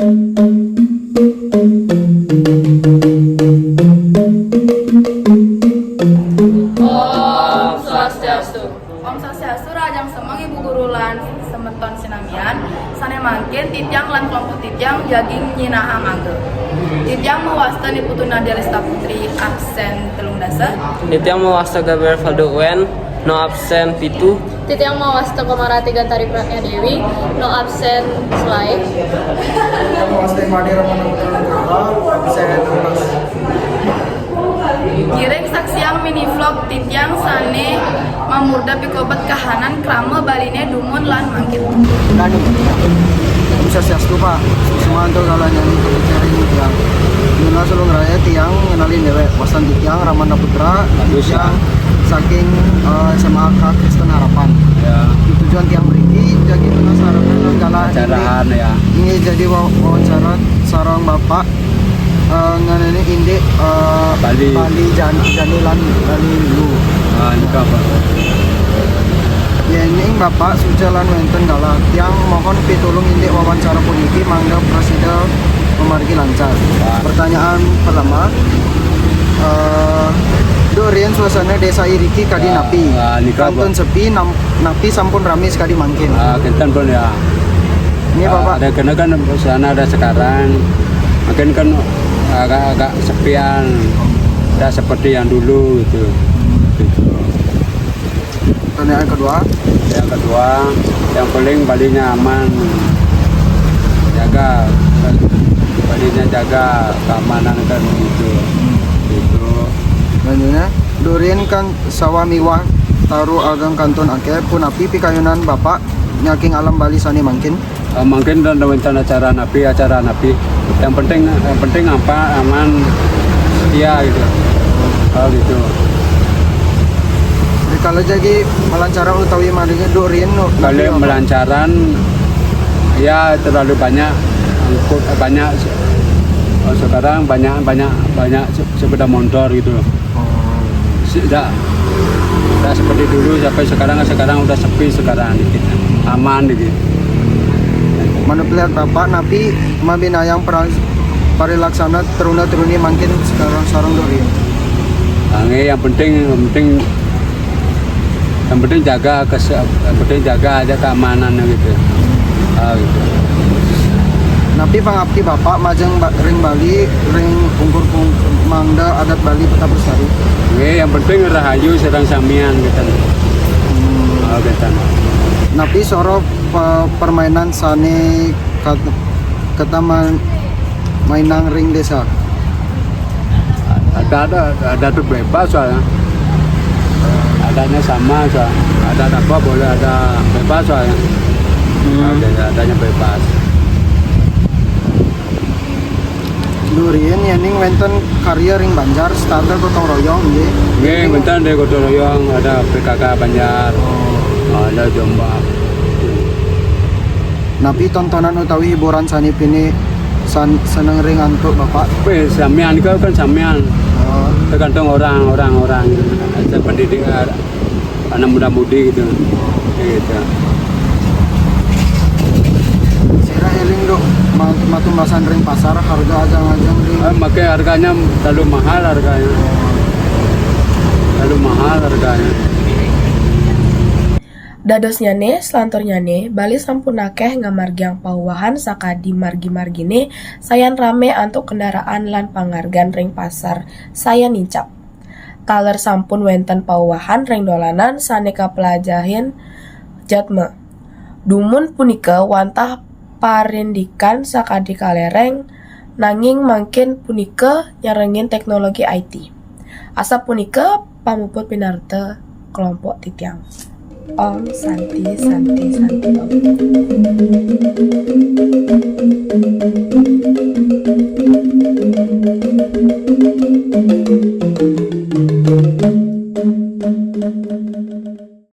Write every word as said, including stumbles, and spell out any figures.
Om Swastiastu. Om Swastiastu, rahajeng semeng Ibu Guru lan semeton sinamian. Sane mangkin titiang lan kelompok titiang jagi nyinahang angga. Titiang mawasta Ni Putu Nadia Lista Putri, absen telung dasa. Titiang mawasta Gabriel Faldo Wen, no absen pitu. Titiang mawasta Komarati Gantari Pragya Dewi, no absen selae. Titiang mawasta Made Ramana Putra Nugraha, absen enam belas. Ngiring saksiang mini vlog titiang sane mamurda pikobet kahanan krama Baline dumun lan mangkin. Danu. Om Swastiastu, Pak. Suksma antuk kalayan kapicaring tiang. Nunas ulung raya tiang ngenalin dewek. Wastan titiang Ramana Putra, bagus, ya, tiang saking, eh, S M A K Kristen Harapan. Ya. Tujuan tiang mriki jagi nunas harapan lan galah. Acara, ya. Inggih jadi wa-, wawancara sareng Bapak, eh, ngenani indik, eh, Bali. Bali Jan-, Jani lan Bali Lu. Ah, nika, Pak. Yening Bapak suca lan wenten galah, tiang mohon pitulung indik wawancara puniki mangda prasida mamargi lancar. Wah. Pertanyaan pertama, eh, Duk riyen suasana desa iriki kadi, ya, napi? Ah, nika, kantun, Pak, sepi, nam-, napi sampun rame sekadi mangkin? Ah, kenten pun, ya. Ini, ah, Bapak. Ada kena kan suasana ada sekarang. Mungkin kan agak-agak sepian. Tidak seperti yang dulu gitu. Gitu. Pertanyaan kedua. Yang kedua, yang paling Balinya aman. Jaga, Balinya jaga keamanan kan gitu. Gitu. Selanjutnya, Duk riyen kan sawah miwah taru ageng kantun akeh, punapi pikayunan Bapak nyaking alam Bali sane mangkin? Eh, mungkin dan wenten acara napi, acara napi. Yang penting, yang penting apa, aman, setia gitu. Oh, gitu. Rikala jagi malancaran utawi maringi Duk riyen no, kalau napi, apa? Malancaran, ya, terlalu banyak angkut, banyak, oh, sekarang banyak, banyak, banyak se-, sepeda motor gitu. Oh. Tidak, tidak seperti dulu sampai sekarang, sekarang udah sepi sekarang dikit. Aman dikit. Manut lihat Bapak, napi mabinayang pra-, parilaksana teruna-teruni mangkin sekarang sareng Duk riyen? Nah, nggih, yang penting, yang penting, yang penting jaga kes-, yang penting jaga aja keamanan gitu. Ah, gitu. Napi pangapti Bapak majeng ba-, ring Bali, ring ungkur pung-, mangda adat Bali tetap lestari? Nggih, yang penting rahayu sareng samian gitu. Hmm. Ah, gitu. Napi soro pe-, permainan sane kat-, keta ma-, mainang ring desa? Ada, ada, ada tuh bebas soalnya. Adanya sama soalnya. Ada apa boleh ada bebas soalnya. Hmm. Ada, adanya bebas. Duk riyen yening wenten karya ring banjar, standar gotong royong, nggih. Nggih, wenten ring gotong royong, ada P K K Banjar, oh, ada Jombang. Napi tontonan utawi hiburan sane pinih san-, seneng ring antuk Bapak? Weh, samian, itu kan samian. Oh. Tergantung orang, orang, orang. Ada pendidik, ada anak muda-mudi gitu. Gitu. Sira eling, Duk, ma-, matumbasan ring pasar, harga ajeng-ajeng ring. Eh, makai harganya terlalu mahal harganya. Terlalu mahal harganya. Dadosnyane, selanturnyane, Bali sampun akeh ngamargiang pauwahan sakadi margi-margine sayan rame antuk kendaraan lan pangargan ring pasar sayan nincap. Taler sampun wenten pauwahan ring dolanan sane kaplajahin jadma. Dumun punika wantah parindikan sakadi kalereng, nanging mangkin punika nyarengin teknologi I T. Asapunika pamuput pinarta kelompok titiang. Om Santi, Santi, Santi, Om.